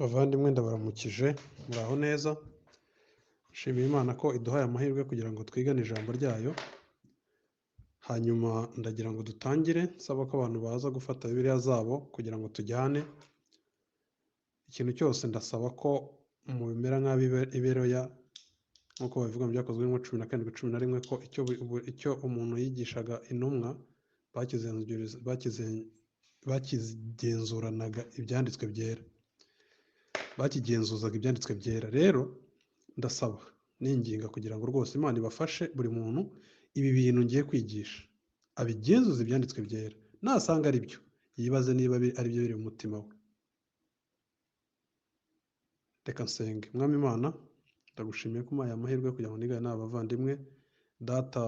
Bavandimwe ndabaramukije, muraho neza, nshimiye Imana ko iduhaye amahirwe kugira ngo twigane ijambo ryayo, hanyuma ndagira ngo dutangire nsaba ko abantu baza gufata Bibiliya zabo kugira ngo tujyane, ikintu cyose ndasaba ko mubimera nk'ab'iberoya nk'uko babivuga mu Byakozwe n'Intumwa 17:11 ko icyo umuntu yigishaga intumwa bakigenzuranaga ibyanditswe byera, bakigenzuzaga ibyanditswe byera. Rero ndasaba ninginga kugira ngo rwose Imana ibafashe buri muntu ibi bintu ngiye kwigisha abigenzuze ibyanditswe byera, nasanga ari byo yibaze niba ari byo biri mu mutima we. Reka nsenge. Mwami Imana, ndagushimiye ko umpaye amahirwe kugira ngo nigane n'aba bavandimwe. Data,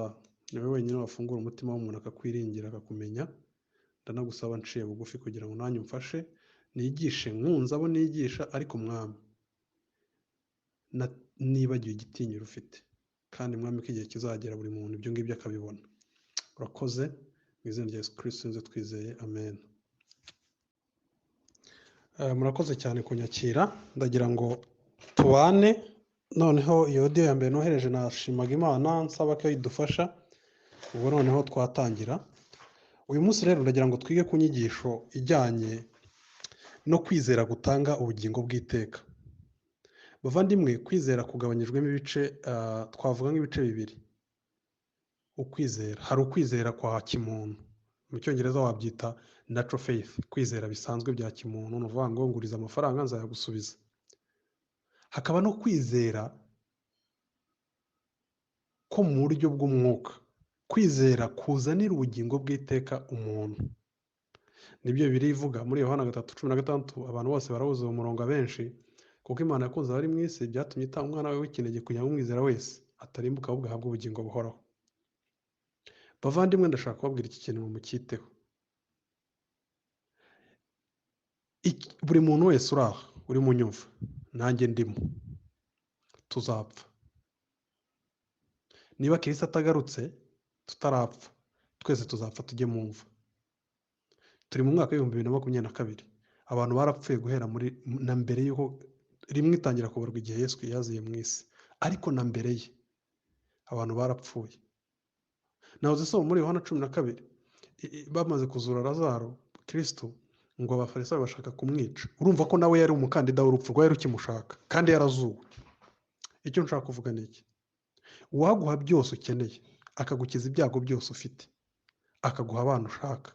ni wowe wenyine wafungura umutima w'umuntu akakwiringira akakumenya. Ndanagusaba nciye bugufi kugira ngo nanjye umfashe nigishe nkunze abo nigisha, ariko Mwami nibagiwe igitinyiro ufite, kandi Mwami ko igihe kizagera buri muntu ibyo ngibyo akabibona. Urakoze, mu izina rya Yesu Kristo nze twizeye, amen. Murakoze cyane kunyakira, ndagira ngo tubane. Noneho iyo audio ya mbere nohereje nashimaga Imana nsaba ko idufasha, ubwo noneho twatangira. Uyu munsi rero ndagira ngo twige ku nyigisho ijyanye no kwizera gutanga ubugingo bw'iteka. Bavandimwe, kwizera kugabanyijwemo ibice, twavuga nk'ibice bibiri. Ukwizera, hari ukwizera kwa kimuntu, mu cyongereza wabyita natural faith, kwizera bisanzwe bya kimuntu, ni ukuvuga ngo nguriza amafaranga nzayagusubiza. Hakaba no kwizera ko mu buryo bw'umwuka, kwizera kuzanira ubugingo bw'iteka umuntu. Nibyo Bibiliya ivuga muri Yohana 3:16, abantu bose barabuze uwo murongo abenshi, kuko Imana yakunze abari mu isi byatumye itanga umwana we w'ikinege kugira ngo umwizera wese atarimbuka ahubwo ahabwe ubugingo buhoraho. Bavandimwe, ndashaka kubabwira iki kintu mucyiteho. Buri muntu wese uri aha uri mu nyumva, nanjye ndimo, tuzapfa. Niba Kristo atagarutse tutarapfa, twese tuzapfa tujye mu mva. Turi mu mwaka w'ibihumbi bibiri na makumyabiri na kabiri, abantu barapfuye guhera muri na mbere y'uko rimwe itangira kubarwa igihe Yesu yaziye mu isi, ariko na mbere ye abantu barapfuye. Nahoze nsoma muri Yohana 12, bamaze kuzura Lazaro, Kristo ngo abafarisayo bashaka kumwica. Urumva ko nawe yari umukandida w'urupfu, rwari rukimushaka kandi yarazuwe. Icyo nshaka kuvuga ni iki: uwaguha byose ukeneye, akagukiza ibyago byose ufite, akaguha abana ushaka,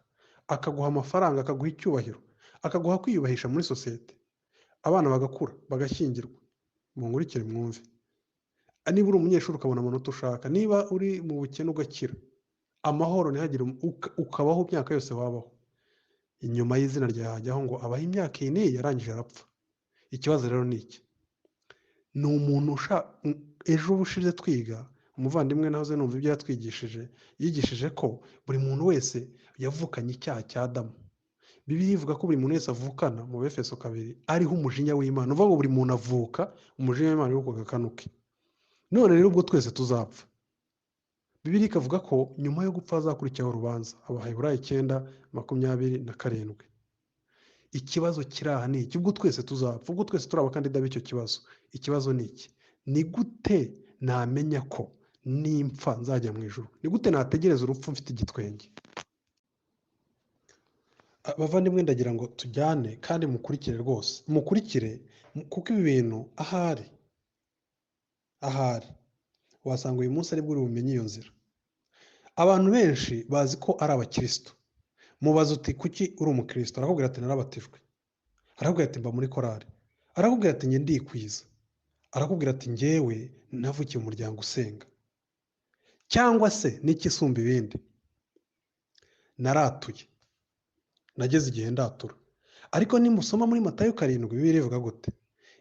akaguha amafaranga, akaguha icyubahiro, akaguha kwiyubahisha muri sosiyete, abana bagakura bagashyingirwa, munkurikire mwumve. Niba uri umunyeshuri ukabona amanota ushaka, niba uri mu bukene ugakira, amahoro ntihagire ukabaho imyaka yose wabaho, inyuma y'izina ryawe hajyaho ngo abaho imyaka iyi n'iyi yarangije arapfa. Ikibazo rero ni iki: ni umuntu ejo bushize twiga, umuvandimwe nahoze numva ibyo yatwigishije, yigishije ko buri muntu wese yavukanye icyaha cya Adamu. Bibiliya ivuga ko buri muntu wese avukana mu Befeso 2 ariho umujinya w'Imana. Uvuga ngo buri muntu avuka umujinya w'Imana uri ku gakanu ke. None rero ubwo twese tuzapfa, Bibiliya ikavuga ko nyuma yo gupfa hazakurikiraho urubanza, Abaheburayo 9:27. Ikibazo kiri aha ni iki: ubwo twese tuzapfa, ubwo twese turi abakandida b'icyo kibazo, ikibazo ni iki: ni gute namenya ko nimpfa nzajya mu ijuru? Ni gute nategereza urupfu mfite igitwenge? Bavandimwe, ndagira ngo tujyane kandi mukurikire rwose, mukurikire, kuko ibi bintu ahari wasanga uyu munsi aribwo uri bumenye iyo nzira. Abantu benshi bazi ko ari abakristo. Mubaza uti kuki uri umukristo? Arakubwira ati narabatijwe, arakubwira ati mba muri korari, arakubwira ati njye ndikwiza, arakubwira ati njyewe navukiye mu muryango usenga, cyangwa se n'ikisumba ibindi, naratuye, nageze igihe ndatura. Ariko nimusoma muri Matayo 7, Bibiliya ivuga gute?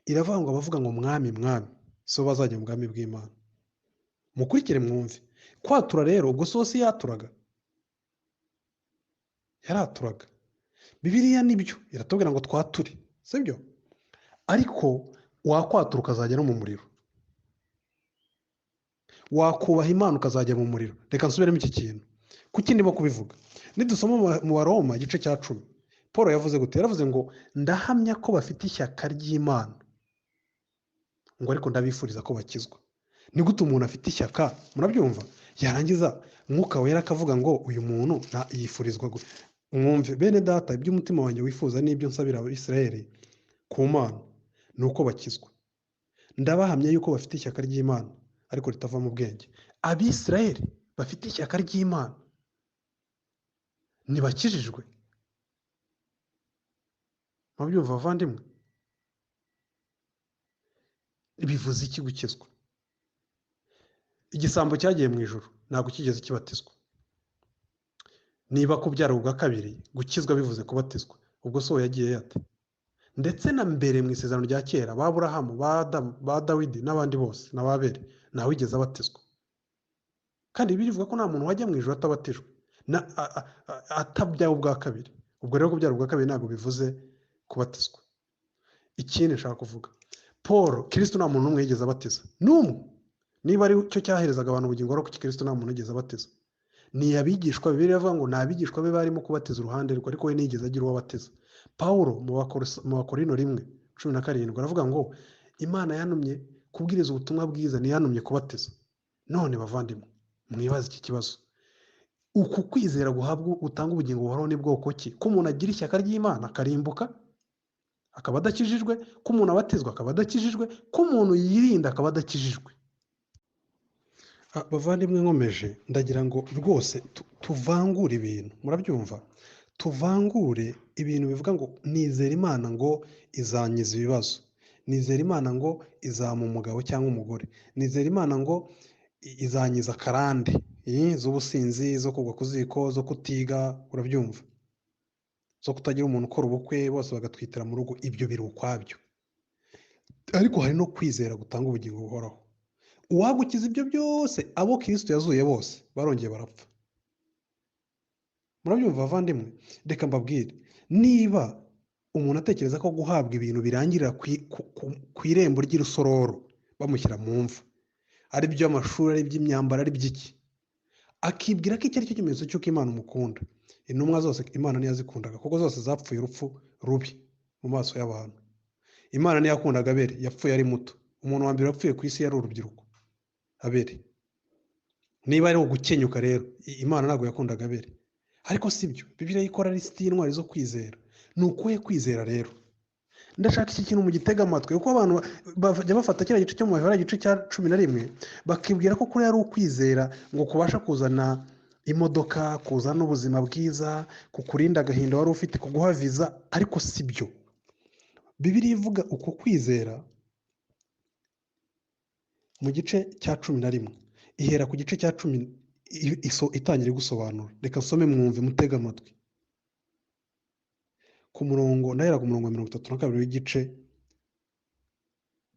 Iravuga ngo abavuga ngo mwami mwami so bazajya mu bwami bw'Imana. Mukurikire mwumve. Kwatura rero ubwo so si yaturaga, yaraturaga. Bibiliya nibyo iratubwira ngo twature, sibyo? Ariko wakwatura ukazajya no mu muriro, wakubaha Imana ukazajya mu muriro. Reka nsubiremo iki kintu, kuki ndimo kubivuga? Nidusoma mu Baroma igice cya 10, Paul yavuze gute? Yaravuze ngo ndahamya ko bafite ishyaka ry'Imana, ngo ariko ndabifuriza ko bakizwa. Ni gute umuntu afite ishyaka, murabyumva, yarangiza Mwuka Wera akavuga ngo uyu muntu yifurizwa? Mwumve bene data, iby'umutima wanjye wifuza n'ibyo nsabira Abisirayeli ku Mana ni uko bakizwa. Ndabahamya yuko bafite ishyaka ry'Imana ariko ritava mu bwenge. Abisirayeli bafite ishyaka ry'Imana ntibakijijwe. Murabyumva bavandimwe? Bivuze iki gukizwa? Igisambo cyagiye mu ijuru ntabwo kigeze kibatizwa. Niba kubyara ubwa kabiri gukizwa bivuze kubatizwa, ubwo so yagiye yate? Ndetse na mbere mu isezerano rya kera ba Aburahamu, ba Adamu, ba Dawidi n'abandi bose n'ababere ntawigeze abatizwa. Kandi birivuga ko nta muntu wajya mu ijuru atabatijwe, atabyawe ubwa kabiri. Ubwo rero kubyara ubwa kabiri ntabwo bivuze kubatizwa. Ikindi nshaka kuvuga, Paul Kristo nta muntu n'umwe yigeze abatiza, n'umwe. Niba ari cyo cyaherezaga abantu ubugingo ariko Kristo nta muntu yigeze abatiza. Ni abigishwa, Bibiliya iravuga ngo ni abigishwa be barimo kubatiza uruhande rwe, ariko we ntiyigeze agira uwo abatiza. Paulo mu Bakorino 1:17 aravuga ngo Imana yantumye kubwiriza ubutumwa bwiza, ntiyantumye kubatiza. None bavandimwe, mwibaze iki kibazo: uku kwizera guhabwa utanga ubugingo buhoraho ni bwoko ki? Ko umuntu agira ishyaka ry'Imana akarimbuka akaba adakijijwe, ko umuntu abatizwa akaba adakijijwe, ko umuntu yirinda akaba adakijijwe. Bavandimwe, nkomeje ndagira ngo rwose tuvangure ibintu, murabyumva? Tuvangure ibintu bivuga ngo nizera Imana ngo izankiza ibibazo, nizera Imana ngo izampa umugabo cyangwa umugore, nizera Imana ngo izankiza karande z'ubusinzi, zo kugwa ku ziko, zo kutiga, urabyumva, zo kutagira umuntu ukora ubukwe bose bagatwitira mu rugo. Ibyo biri ukwabyo, ariko hari no kwizera gutanga ubugingo buhoraho. Uwagukiza ibyo byose, abo Kristo yazuye bose barongeye barapfa. Murabyumva bavandimwe? Reka mbabwire, niba umuntu atekereza ko guhabwa ibintu birangirira ku irembo ry'irusororo bamushyira mu mva, ari iby'amashuri, ari iby'imyambaro, ari iby'iki, akibwira ko icyo ari cyo kimenyetso cy'uko Imana umukunda. Intumwa zose Imana ntiyazikundaga, kuko zose zapfuye urupfu rubi mu maso y'abantu. Imana ntiyakundaga Abeli, yapfuye ari muto. Umuntu wa mbere wapfuye ku isi yari urubyiruko, Abeli. Niba ari ugukenyuka rero, Imana ntabwo yakundaga Abeli. Ariko si byo, Bibiliya ikora lisiti y'intwari zo kwizera. Ni ukuhe kwizera rero? Ndashaka iki kintu mugitega amatwi, kuko abantu bajya bafata kiriya gice cyo mu Baheburayo, igice cya 11, bakibwira ko kuri ari ukwizera ngo kubasha kuzana imodoka, kuzana ubuzima bwiza, kukurinda agahinda wari ufite, kuguha viza, ariko si byo. Bibiliya ivuga uko kwizera mu gice cya 11, ihera ku gice cya 10 itangira gusobanura. Reka nsome mwumve, mutege amatwi. Ku murongo, ndahera ku murongo wa 32 w'igice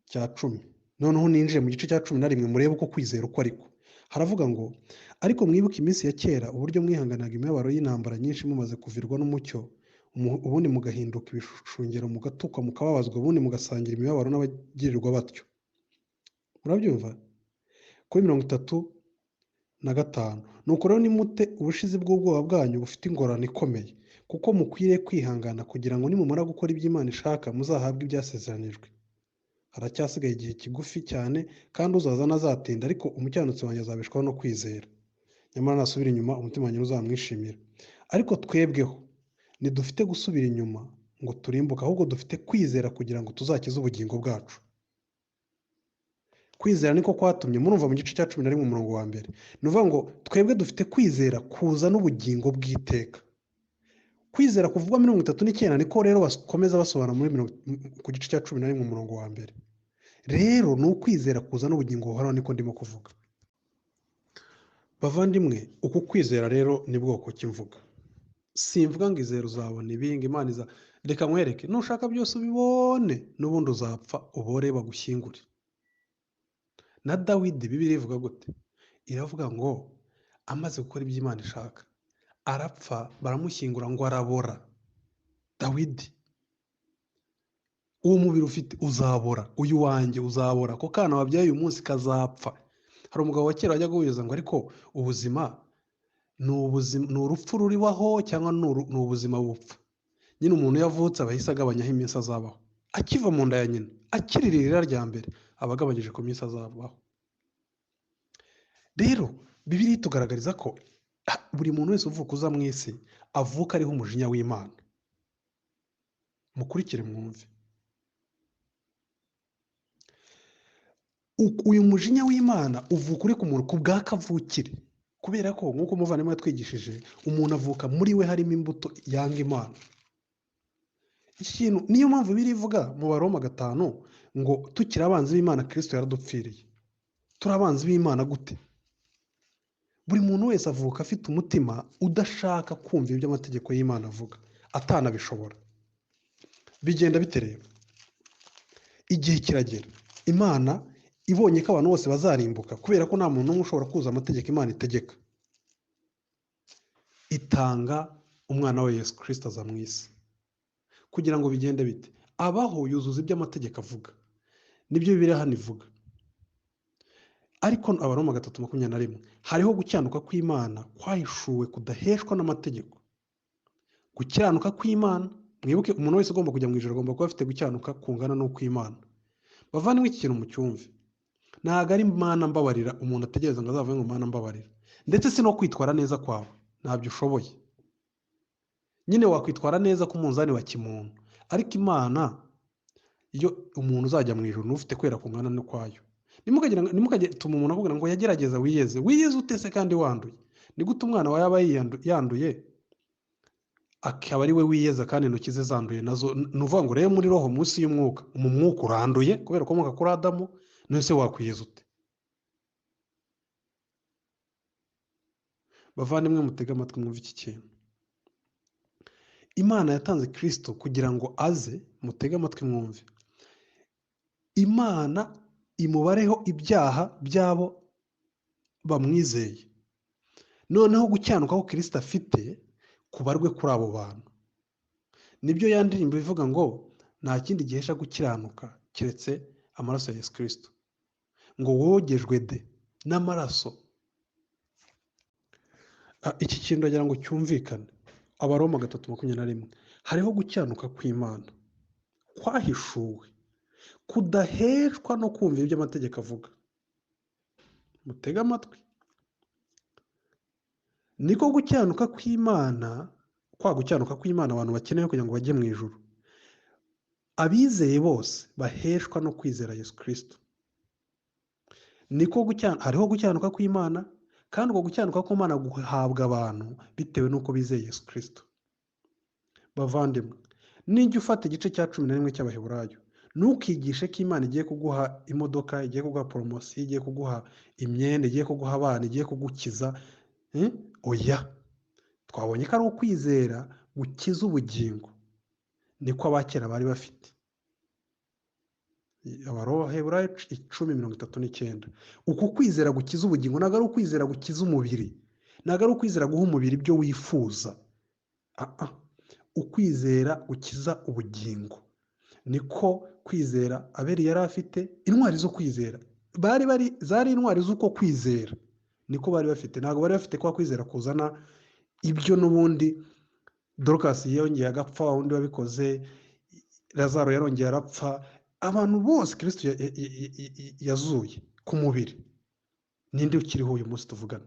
cya 10. Noneho ninjiye mu gice cya 11, murebe uko kwizera uko ariko. Haravuga ngo ariko mwibuke iminsi ya kera, uburyo mwihanganaga imibabaro y'intambara nyinshi mumaze kuvirwa n'umucyo, ubundi mugahinduka ibishungero, mugatukwa, mukababazwa, ubundi mugasangira imibabaro n'abagirirwa batyo. Murabyumva? Kuri 35, nuko rero nimute ubushizi bw'ubwoba bwanyu bufite ingorane ikomeye, kuko mukwiriye kwihangana kugira ngo nimumara gukora ibyo Imana ishaka muzahabwe ibyasezeranijwe. Haracyasigaye igihe kigufi cyane, kandi uzaza ntazatinda, ariko umukiranutsi wanjye azabeshwaho no kwizera. Nyamara nasubira inyuma umutima wanjye ntuzamwishimira. Ariko twebweho ntidufite gusubira inyuma ngo turimbuke, ahubwo dufite kwizera kugira ngo tuzakize ubugingo bwacu. Kwizera niko kwatumye, murumva mu gice cya 11 umurongo wa mbere, ni ukuvuga ngo twebwe dufite kwizera kuza n'ubugingo bw'iteka. Kwizera kuvugwa 39 niko rero bakomeza basobanura muri ku gice cya 11 umurongo wa mbere. Rero ni ukwizera kuza n'ubugingo buhoraho, niko ndimo kuvuga. Bavandimwe, uku kwizera rero ni bwoko ki mvuga? Simvuga ngo izere uzabona ibi, ngo Imana iza, reka nkwereke, nushaka byose ubibone, n'ubundi uzapfa ubore bagushyingure. Na Dawidi Bibiliya ivuga gute? Iravuga ngo amaze gukora ibyo Imana ishaka arapfa, baramushyingura ngo arabora. Dawidi, uwo mubiri ufite uzabora, uyu wanjye uzabora, ko kana wabyaye uyu munsi kazapfa. Hari umugabo wa kera wajyaga wibaza ngo ariko ubuzima ni ubuzima, ni urupfu ruribaho cyangwa ni ubuzima bupfa? Nyine umuntu yavutse aba ahise agabanyaho iminsi azabaho. Akiva mu nda ya nyina, akiririra rya mbere, aba agabanyije ku minsi azabaho. Rero Bibiliya itugaragariza ko buri muntu wese uvuka uza mu isi avuka ariho umujinya w'Imana. Mukurikire mwumve. Uyu mujinya w'Imana uvuka uri ku muntu ku bwa kavukire, kubera ko nk'uko umuvandimwe yatwigishije, umuntu avuka muri we harimo imbuto yanga Imana. Iki kintu niyo mpamvu Bibiliya ivuga mu Baroma 5 ngo tukiri abanzi b'Imana Kristo yaradupfiriye. Turi abanzi b'Imana gute? Buri muntu wese avuka afite umutima udashaka kumva ibyo amategeko y'Imana avuga, atanabishobora. Bigenda bite rero? Igihe kiragera Imana ibonye ko abantu bose bazarimbuka, kubera ko nta muntu n'umwe ushobora kuzuza amategeko Imana itegeka, itanga umwana we Yesu Kristo aza mu isi. Kugira ngo bigende bite? Abaho yuzuza ibyo amategeko avuga, nibyo Bibiliya hano ivuga. Ariko Abaroma 3:21 hariho gukiranuka kw'Imana kwahishuwe kudaheshwa n'amategeko. Gukiranuka kw'Imana, mwibuke umuntu wese ugomba kujya mu ijuru agomba kuba afite gukiranuka kungana n'ukw'Imana. Bavandimwe, iki kintu mucyumve. Ntabwo ari Mana mbabarira umuntu ategereza ngo azavuge ngo Mana mbabarira, ndetse si no kwitwara neza kwawe, ntabyo ushoboye. Nyine wakwitwara neza ku munzani wa kimuntu, ariko Imana iyo umuntu uzajya mu ijuru n'ufite kwera kungana n'ukwayo. Nimukagire tuma umuntu akubwira ngo yagerageza wiyeze, wiyeze utese kandi wanduye. Ni gute umwana wawe yaba yanduye akaba ari we wiyeza kandi intoki ze zanduye nazo? Ni ukuvuga ngo rero muri roho munsi y'umwuka, mu mwuka uranduye kubera ukomoka kuri Adamu, none se wakwiyeza ute? Bavandimwe, mutege amatwi mwumve iki kintu. Imana yatanze Kristo kugira ngo aze, mutege amatwi mwumve. Imana imubareho ibyaha by'abo bamwizeye, noneho gukiranuka ko Kristo afite kubarwe kuri abo bantu. Nibyo ya ndirimbo ivuga ngo nta kindi gihesha gukiranuka keretse amaraso ya Yesu Kristo, ngo wogejwe de n'amaraso. Iki kintu ndagira ngo cyumvikane. Abaroma 3:21 hariho gukiranuka kw'Imana kwahishuwe kudaheshwa no kumva ibyo amategeko avuga. Mutege amatwi. Niko gukiranuka kw'Imana, kwa gukiranuka kw'Imana abantu bakeneye kugira ngo bajye mu ijuru. Abizeye bose baheshwa no kwizera Yesu Kristo. Niko hariho gukiranuka kw'Imana, kandi uko gukiranuka kw'Imana guhabwa abantu bitewe n'uko bizeye Yesu Kristo. Bavandimwe, nijya ufata igice cya 11 cy'Abaheburayo, ntukigishe ko Imana igiye kuguha imodoka, igiye kuguha poromosiyo, igiye kuguha imyenda, igiye kuguha abana, igiye kugukiza. Oya, twabonye ko ari ukwizera gukiza ubugingo. Niko abakera bari bafite. Abaheburayo 10:39. Uku kwizera gukiza ubugingo ntabwo ari ukwizera gukiza umubiri, ntabwo ari ukwizera guha umubiri ibyo wifuza. Ukwizera gukiza ubugingo niko kwizera Abeli yari afite. Intwari zo kwizera bari bari zari intwari z'uko kwizera, niko bari bafite. Ntabwo bari bafite kwa kwizera kuzana ibyo n'ubundi. Dorcas yongeye agapfa, undi wabikoze Lazaro yarongeye arapfa. Abantu bose Kristo yazuye ku mubiri, ninde ukiriho uyu munsi tuvugana?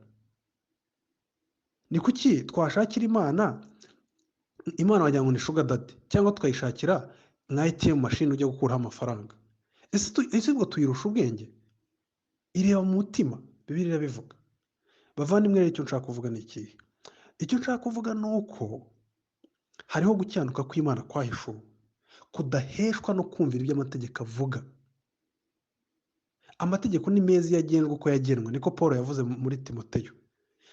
Ni kuki twashakira Imana, Imana wagira ngo ni sugar daddy, cyangwa tukayishakira nka ATM machine ujya gukuraho amafaranga? Ese ubwo tuyirusha ubwenge? Ireba mu mutima, Bibiliya irabivuga. Bavandimwe, rero icyo nshaka kuvuga ni ikihe? Icyo nshaka kuvuga ni uko hariho gukiranuka kw'Imana kwahishuwe kudaheshwa no kumvira ibyo amategeko avuga. Amategeko ni meza iyo agenwe uko yagenwe, niko Paul yavuze muri Timoteyo.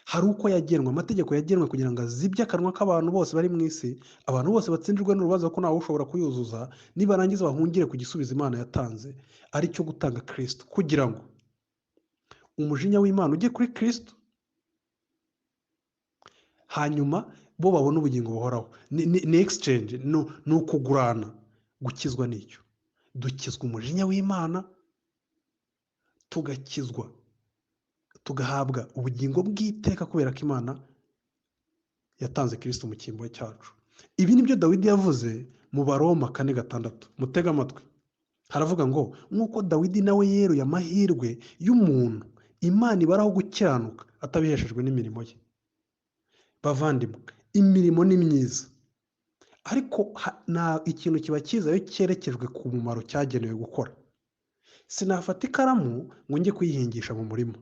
Hari uko yagenwe, amategeko yagenwe kugira ngo azibye akanwa k'abantu bose bari mu isi, abantu bose batsindirwe n'urubanza ko ntawe ushobora kuyuzuza, nibarangiza bahungire ku gisubizo Imana yatanze, ari cyo gutanga Kristo, kugira ngo umujinya w'Imana ujye kuri Kristo, hanyuma bo babone ubugingo buhoraho. Ni exchange, ni ukugurana. Gukizwa nicyo, dukizwa umujinya w'Imana, tugakizwa, tugahabwa ubugingo bw'iteka kubera ko Imana yatanze Kristo mu cyimbo cyacu. Ibi nibyo Dawidi yavuze mu Baroma 4:6. Mutega amatwi. Haravuga ngo nk'uko Dawidi nawe yeruye amahirwe y'umuntu Imana ibaraho gukiranuka atabiheshejwe n'imirimo ye. Bavandimwe, imirimo ni myiza, ariko ikintu kiba cyiza iyo cyerekejwe ku mumaro cyagenewe gukora. Sinafata ikaramu ngo njye kuyihingisha mu murima.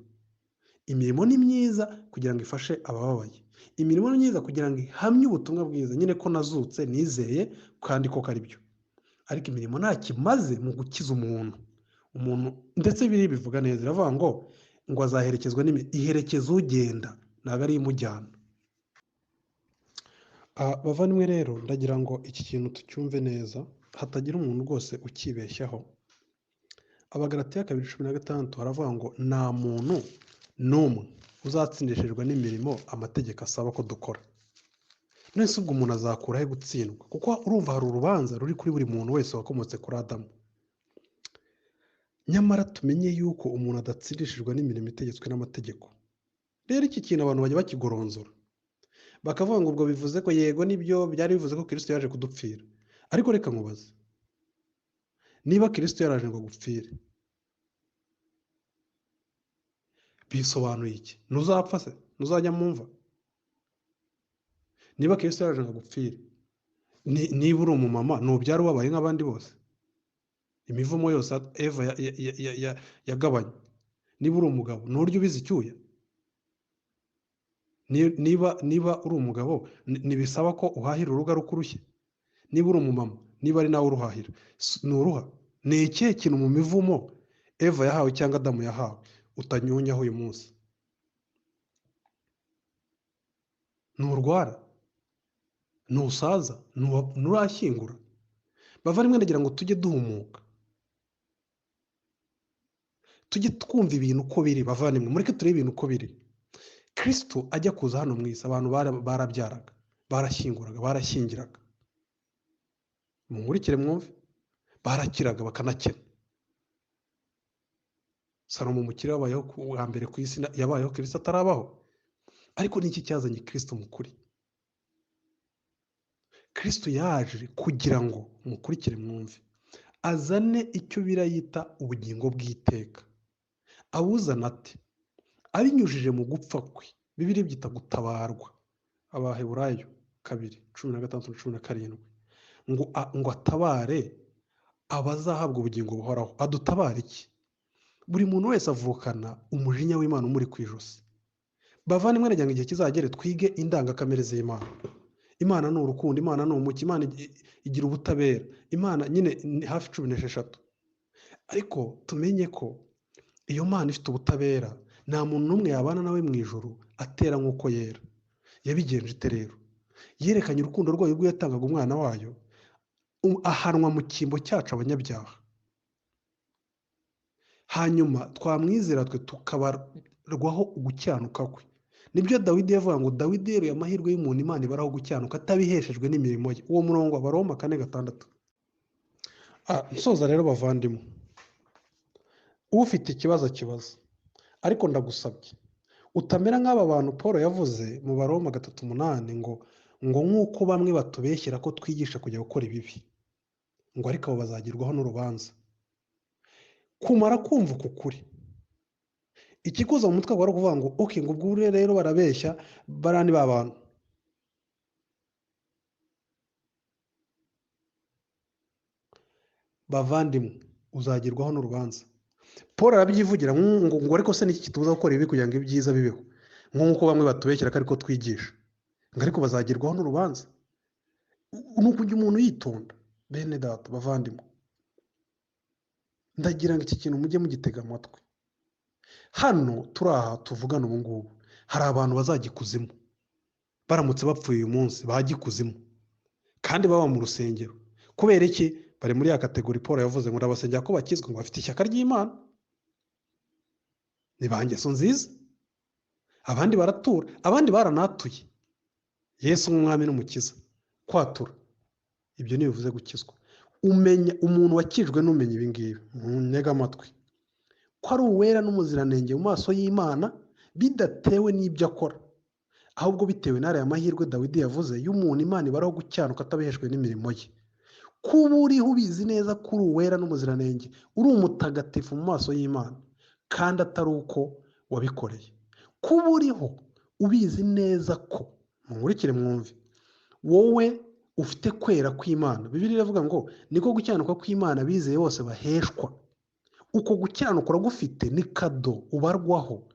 Imirimo ni myiza kugira ngo ifashe abababaye. Imirimo ni myiza kugira ngo ihamye ubutumwa bwiza, nyine ko nazutse nizeye kandi koko ari byo. Ariko imirimo nta kimaze mu gukiza umuntu. Umuntu ndetse biri bivuga neza, iravuga ngo azaherekezwa n'imirimo. Iherekeza ugenda, ntabwo ari imujyana. Bavandimwe rero, ndagira ngo iki kintu tucyumve neza, hatagira umuntu rwose ukibeshyaho. Abagalatiya 2:16 haravuga ngo nta muntu n'umwe uzatsindishirizwa n'imirimo amategeko asaba ko dukora. None se ubwo umuntu azakura he gutsindwa? Kuko urumva hari urubanza ruri kuri buri muntu wese wakomotse kuri Adamu. Nyamara tumenye yuko umuntu adatsindishijwe n'imirimo itegetswe n'amategeko. Rero iki kintu abantu bajya bakigoronzora, bakavuga ngo ubwo bivuze ko yego nibyo byari bivuze ko Kristo yaje kudupfira. Ariko reka nkubaze, niba Kristo yaraje ngo agupfire, bisobanuye iki? Ntuzapfa se? Ntuzajya mu mva? Niba Kristo yaraje ngo agupfire, niba uri umumama ntubyara ubabaye nk'abandi bose, imivumo yose Eva yagabanye. Niba uri umugabo nturya ubizi icyuya. Niba uri umugabo ntibisaba ko uhahira urugo ari uko urushye. Niba uri umumama, niba ari nawe uruhahira, nturuha. Ni ikihe kintu mu mivumo Eva yahawe cyangwa Adamu yahawe utanyunyaho uyu munsi? Nturwara, ntusaza, nturashyingura. Bavandimwe, ndagira ngo tujye duhumuka, tujye twumva ibintu uko biri. Bavandimwe, mureke turebe ibintu uko biri. Kristo ajya kuza hano mu isi, abantu barabyaraga, barashyinguraga, barashyingiraga. Munkurikire mwumve, barakiraga bakanakena. Salomo umukire wabayeho bwa mbere ku isi, yabayeho Kristo atarabaho. Ariko ni iki cyazanye Kristo mu kuri? Kristo yaje kugira ngo, mukurikire mwumve, azane icyo birayita ubugingo bw'iteka. Abuzana ate? Abinyujije mu gupfa kwe. Bibiliya ibyita gutabarwa. Abaheburayo 2:16-17, ngo atabare abazahabwa ubugingo buhoraho. Adutabara iki? Buri muntu wese avukana umujinya w'Imana umuri ku ijosi. Bavandimwe, ndagira ngo igihe kizagere twige indangakamere z'Imana. Imana ni urukundo, Imana ni umucyo, Imana igira ubutabera, Imana nyine ni hafi 16. Ariko tumenye ko iyo Mana ifite ubutabera, nta muntu n'umwe yabana nawe mu ijuru atera nk'uko yera. Yabigenje ite rero? Yerekanye urukundo rwayo ubwo yatangaga umwana wayo, ahanwa mu cyimbo cyacu abanyabyaha. Hanyuma twamwizera twe tukabarwaho gukiranuka kwe. Nibyo Dawidi yavuga ngo Dawidi yeruye amahirwe y'umuntu Imana ibaraho gukiranuka atabiheshejwe n'imirimo ye. Uwo murongo wa Abaroma 4:6. Nsoza rero bavandimwe, ufite ikibazo akibaza, ariko ndagusabye utamera nk'aba bantu Paul yavuze mu Baroma 3:8 ngo nk'uko bamwe batubeshyera ko twigisha kujya gukora ibibi, ngo ariko abo bazagerwaho n'urubanza. Kumara kumva uku kuri, ikikuza mu mutwe wari kuvuga ngo okay, ngo ubwo rero barabeshya barani ba bantu. Bavandimwe, uzagerwaho n'urubanza. Paul arabyivugira ngo ariko se niki kitubuza gukora ibi kugira ngo ibyiza bibeho, nk'uko bamwe batubeshyera ko ariko twigisha, ngo ariko bazagerwaho n'urubanza. Ni ukujya umuntu yitonda. Bene data bavandimwe, ndagira ngo iki kintu mujye mugitega amatwi. Hano turi aha tuvugana ubu ngubu, hari abantu bazajya ikuzimu baramutse bapfuye uyu munsi, bajya ikuzimu kandi baba mu rusengero. Kubera iki? Bari muri ya kategori Paul yavuze ngo ndabasengera ko bakizwa, ngo bafite ishyaka ry'Imana, ni ba ngeso nziza. Abandi baratura, abandi baranatuye Yesu nk'umwami n'umukiza. Kwatura ibyo ntibivuze gukizwa. Umenya umuntu wakijwe n'umenya ibi ngibi, muntege amatwi, ko ari uwera n'umuziranenge mu maso y'Imana bidatewe n'ibyo akora, Ahubwo bitewe n'ariya mahirwe Dawidi yavuze y'umuntu Imana ibaraho gukiranuka atabiheshwe n'imirimo ye. Kuba uriho ubizi neza ko uri uwera n'umuziranenge, uri umutagatifu mu maso y'Imana, kandi atari uko wabikoreye. Kuba uriho ubizi neza ko, munkurikire mwumve, wowe ufite kwera kw'Imana. Bibiliya iravuga ngo niko gukiranuka kw'Imana bizeye bose baheshwa. Uko gukiranuka uragufite, ni kado ubarwaho.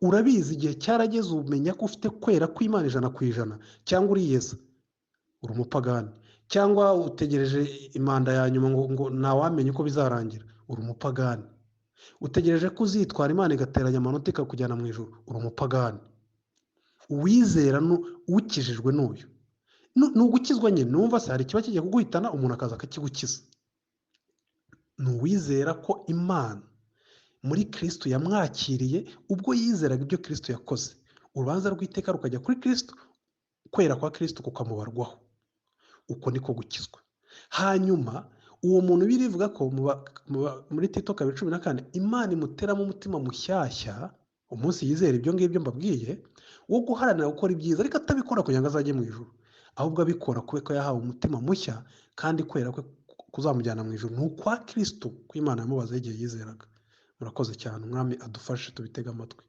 Urabizi igihe cyarageze umenya ko ufite kwera kw'Imana 100%, cyangwa uriyeza uri umupagani, cyangwa utegereje imanda ya nyuma ngo ntawamenya uko bizarangira, uri umupagani. Utegereje ko uzitwara Imana igateranya amanota ikakujyana mu ijuru, uri umupagani. Uwizera ukijijwe n'uyu ni ugukizwa nyine. Numva se hari ikiba kigiye kuguhitana umuntu akaza akakigukiza. Ni uwizera ko Imana muri Kristo yamwakiriye ubwo yizeraga ibyo Kristo yakoze, urubanza rw'iteka rukajya kuri Kristo, kwera kwa Kristo kukamubarwaho. Uko niko gukizwa. Hanyuma uwo muntu birivuga ko muri Tito 2:14 Imana imuteramo umutima mushyashya umunsi yizera ibyo ngibyo mbabwiye, wo guharanira gukora ibyiza, ariko atabikora kugira ngo azajye mu ijuru, ahubwo abikora kubera ko yahawe umutima mushya kandi kwera kwe kuzamujyana mu ijuru ni ukwa Kristo, ko Imana yamubaza igihe yizeraga. Murakoze cyane, Umwami adufashe tubitege amatwi.